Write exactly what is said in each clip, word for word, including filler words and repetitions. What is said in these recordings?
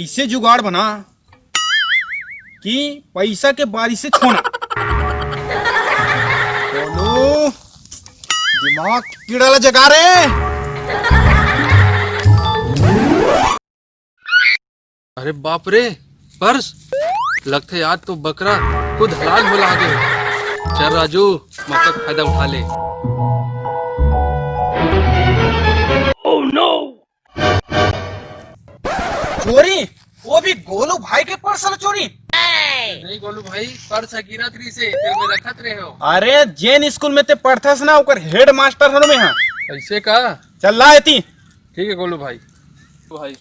इसे जुगाड़ बना कि पैसा के बारिश से छोना। बोलो, दिमाग कीड़ा ला जगा रे। अरे बाप रे, पर्स। लगथे आज तो बकरा खुद हलाल हो लागे। चल राजू, मौका का फायदा उठा ले। चोरी? वो भी गोलू भाई के पर्स ला चोरी? नहीं गोलू भाई, पर्स गिरत रही से, तेरे में रखत रहे हो। अरे, जेन स्कूल में ते पढ़थस ना, ओकर हेडमास्टर हन मैं, हाँ। ऐसे का? चल ला एती। ठीक है गोलू भाई। भाई।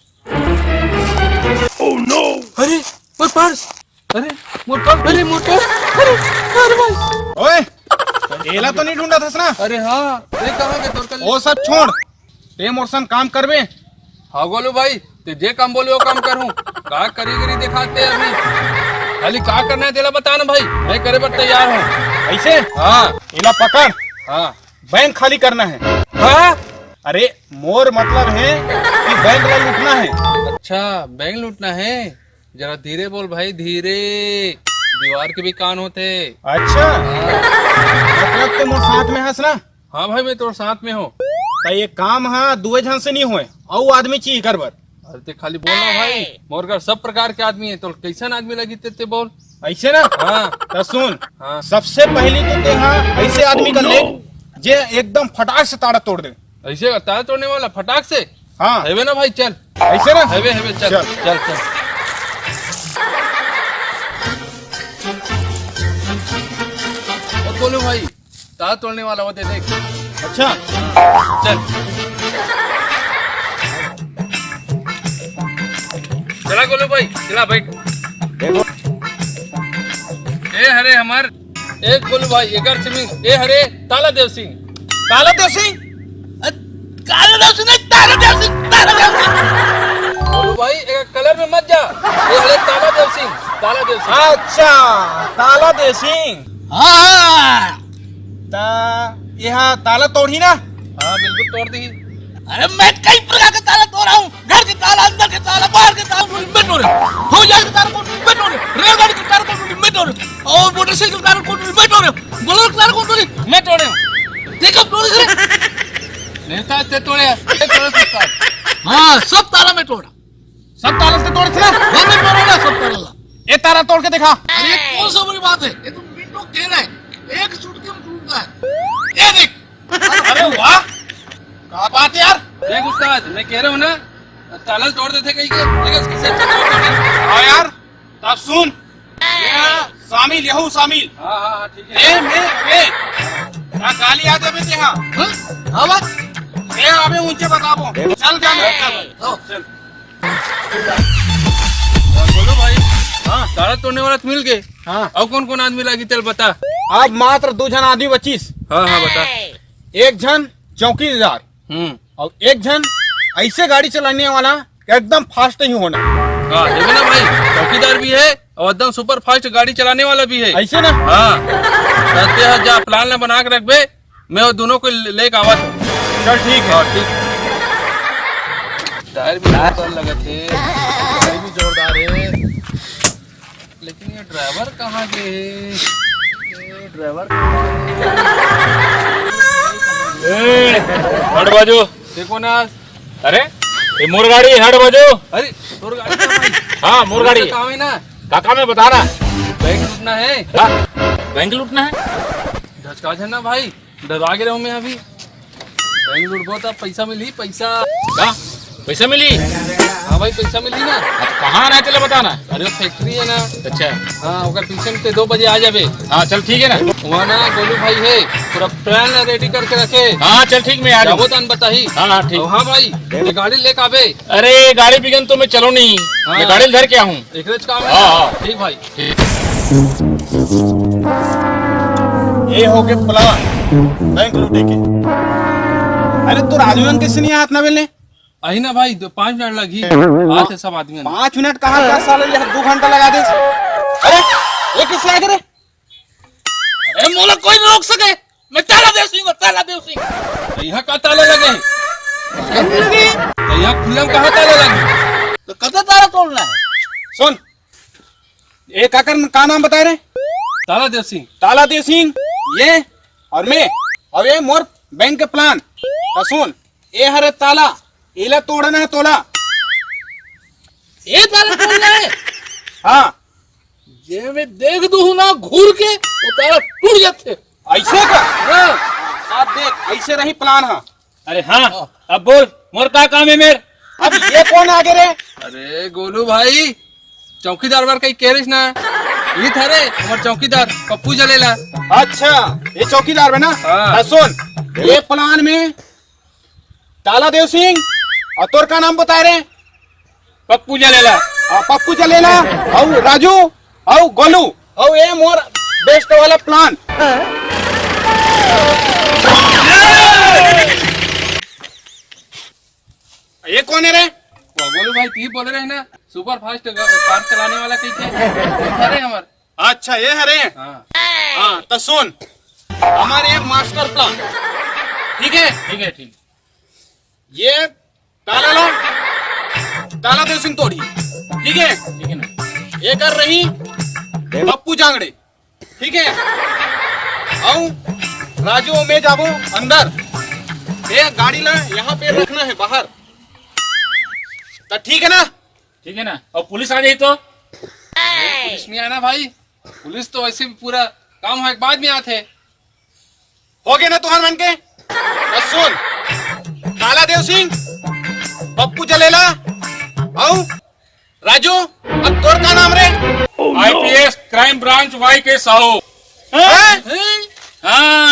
अरे, मोर पर्स। अरे, मोर पर्स। अरे, मोर पर्स। अरे, अरे भाई। ओए, एला तो नहीं ढूंढत हस ना? अरे हाँ, ये कहाँ के तोर कल? वो सब छोड़, ते मोर संग काम करबे? हाँ गोलू भाई, ते जे काम बोले वो काम करूँ। का करी करी दिखाते अभी। खाली का करना है तेला बता ना भाई, मैं करे बर तैयार हूँ। ऐसे? हाँ। एला पकड़। हाँ। बैंक खाली करना है। हाँ? अरे, मोर मतलब है कि बैंक ला लूटना है। अच्छा, बैंक लूटना है? जरा धीरे बोल भाई, धीरे। दीवार के भी कान होते। अच्छा, हाँ। मतलब ते मोर साथ में हस ना? हाँ भाई, मैं तोर साथ में हूँ। त ये काम हा दुए झन से नहीं होए, अउ आदमी चाहिए कर बर। अरे ते खाली बोल ना भाई, मोर घर सब प्रकार के आदमी है, तो कैसन आदमी लगी ते, ते बोल। ऐसे ना? हाँ। त सुन, हाँ। सबसे पहली तो ते हा ऐसे आदमी कर ले, जे एकदम फटाक से ताला तोड़ दे। ऐसे का ताला तोड़ने वाला फटाक से? हाँ। हेवे ना भाई, चल। ऐसे ना? हेवे, हेवे, चल, चल। चल, चल। ओ बोलो भाई, ताला तोड़ने वाला वो दे देख। अच्छा। चल। चला गोलू भाई, चला बैठ। देखो। ए हरे हमार, एक गोलू भाई, एकर सिमिंग, ए हरे ताला देव सिंह। ताला देव सिंह? अ, ताला देव सिंह नहीं, ताला देव सिंह, ताला देव सिंह। गोलू भाई, एक कलर में मत जा। ए हरे ताला देव सिंह, ताला देव सिंह। अच्छा, ताला देव सिंह। हाँ। ता, एहा ताला तोड़ही ना? हाँ, बिल्कुल तोड़ दी। अरे, मैं कई प्रकार के ताला तोड़ा हूँ, घर के ताला, अंदर के ताला, बाहर के ताला, मैं तोड़े, हवाई जहाज के ताला, मैं तोड़े, रेलगाड़ी के ताला, मैं तोड़े, और मोटरसाइकिल के ताला, मैं तोड़े, बोलेरो के ताला, मैं तोड़े। देखो, तोड़े से। नहीं, ताला ते तोड़े, ते तोड़े, ते तोड़े। हाँ, सब ताला मैं तोड़ा। सब ताला ते तोड़े से? हाँ, मैं तोड़ा ना सब ताला। ये ताला तोड़ के दिखा। अरे, ये कौन सा बड़ी बात है? ये तो मिनटों खेल है। एक चुटकी में टूटता है। ये देख। अरे वाह, क्या बात है यार। देख उस्ताद, मैं कह रहा हूँ ना, ताला तोड़ देते कहीं के, लेकिन इससे अच्छा ताला तोड़ दे। हाँ यार, तब सुन, ये शामिल, यहू शामिल। हाँ, हाँ, हाँ, ठीक है। ए, मैं, ए, क्या गाली आ जावे ते हाँ? हाँ? हाँ, बात? ए, अबे ऊंचे बताबो। चल, चल, चल। हाँ। चल। बोलो भाई। हाँ। ताला तोड़ने वाला तो मिल गए। हाँ। और कौन कौन आदमी लागी, चल बता। अब मात्र दो झन आदमी बचिस। हाँ, हाँ, बता। एक झन चौकीदार हम्म। और एक झन ऐसे गाड़ी चलाने वाला, एकदम फास्ट ही होना। हाँ, देखो ना भाई, चौकीदार भी है और एकदम सुपर फास्ट गाड़ी चलाने वाला भी है। ऐसे ना? हाँ। तो ते ह जा प्लान ला बना के रखबे, मैं वो दोनों को ले-, लेके आवत हूँ। चल ठीक है। हाँ, ठीक। टायर भी जोरदार लगत है, गाड़ी भी जोरदार है। लेकिन ये ड्राइवर कहाँ गए? ये ड्राइवर कहाँ गए? ए, हट बाजू। देखो ना। अरे, ये मोर गाड़ी, हट बाजू। अरे, तोर गाड़ी का भाई? हाँ, मोर गाड़ी। काम है ना? का काम है, बता ना। बैंक लूटना है। का? बैंक लूटना है? धचका झन ना भाई। डरा के रहूं मैं अभी। बैंक लूटबो त पैसा मिली, पैसा। का? पैसा मिली? हाँ भाई, पैसा मिली ना। अब कहाँ आना है, चले बताना। अरे, वो फैक्ट्री है ना। अच्छा। हाँ, ओकर पीछे में ते दो बजे आ जाबे। हाँ, चल ठीक है ना। वहाँ ना गोलू भाई है, पूरा प्लान रेडी करके रखे। हाँ, चल ठीक, मैं आ जाऊँ। जाबो तन बताही। हाँ, हाँ, ठीक। और हाँ भाई, ये गाड़ी लेके आबे। अरे, गाड़ी बिगन तो मैं चलो नहीं, हाँ। मैं गाड़ी धर के आऊँ। एकरेच काम है। हाँ, हाँ। ठीक भाई। ये हो गए प्लान बैंक लूटे के। अरे, तोर आदमी मन कैसे नहीं आत ना बेले? अही ना भाई, दो, पाँच मिनट लगी। आते सब आदमी मन। पाँच मिनट कहाँ, दस साल ये दो घंटा लगा दे। अरे, ये किस लगा रे? अरे, मोला कोई नहीं रोक सके। मैं ताला देव सिंह, ताला देव सिंह। तो यहाँ का ताला लगे है? तो यहाँ खुल्लम कहाँ ताला लगे? तो कते ताला तोड़ना है? सुन, ये काकर का नाम बताए रे? ताला देव सिंह। ताला देव सिंह, ये और मैं, और ये मोर बैंक के प्लान। तो सुन, ये हरे ताला, एला तोड़ना है तोला। ये ताला तोड़ना है? हाँ। जे मैं देख दूँ ना घूर के, वो ताला टूट जाथे। ऐसे का? हाँ। अब देख, ऐसे रही प्लान। हाँ। अरे हाँ, अब बोल, मोर का काम है मेर? अब ये कौन आगे रे? अरे गोलू भाई, चौकीदार बर कहीं कह रहिस ना, ये था रे हमार चौकीदार पप्पू जलेला। अच्छा, ये चौकीदार है ना? हाँ। तो सुन, ये प्लान में ताला देव सिंह और तोर का नाम बताए रे? पप्पू जलेला। हाँ, पप्पू जलेला, और राजू, और गोलू, और ये मोर बेस्ट वाला प्लान। ये कौन है रे? वो गोलू भाई, ती बोले रहे ना, सुपर फास्ट कार चलाने वाला कहीं के? अरे हमार। अच्छा, ये हरे? हाँ। हाँ, तो सुन, हमारे ये मास्टर प्लान, ठीक है? ठीक है, ठीक। ये ताला ला, ताला देव सिंह तोड़ी, ठीक है? ठीक है ना? ये कर रही पप्पू जांगड़े, ठीक है? आऊ राजू, मैं जाबो अंदर, ये गाड़ी ला यहाँ पे रखना है बाहर, तो ठीक है ना? ठीक है ना? और पुलिस आ जाए तो? पुलिस नहीं आना भाई, पुलिस तो वैसे भी पूरा काम होए के बाद में आथे। हो गए ना तुहार मन के? बस सुन, काला देव सिंह, पप्पू जलेला, आऊ राजू, अब तोर का नाम रे? आईपीएस क्राइम ब्रांच वाई के साहू। हैं? हाँ।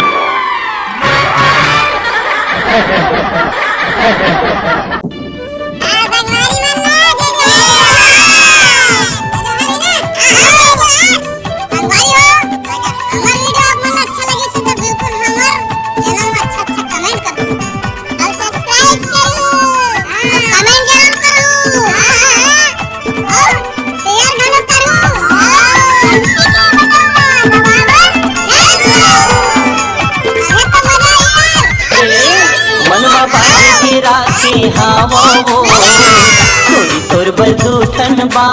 मनवा बांध के राखे हावो, कोई तोर बर दू ठन बा।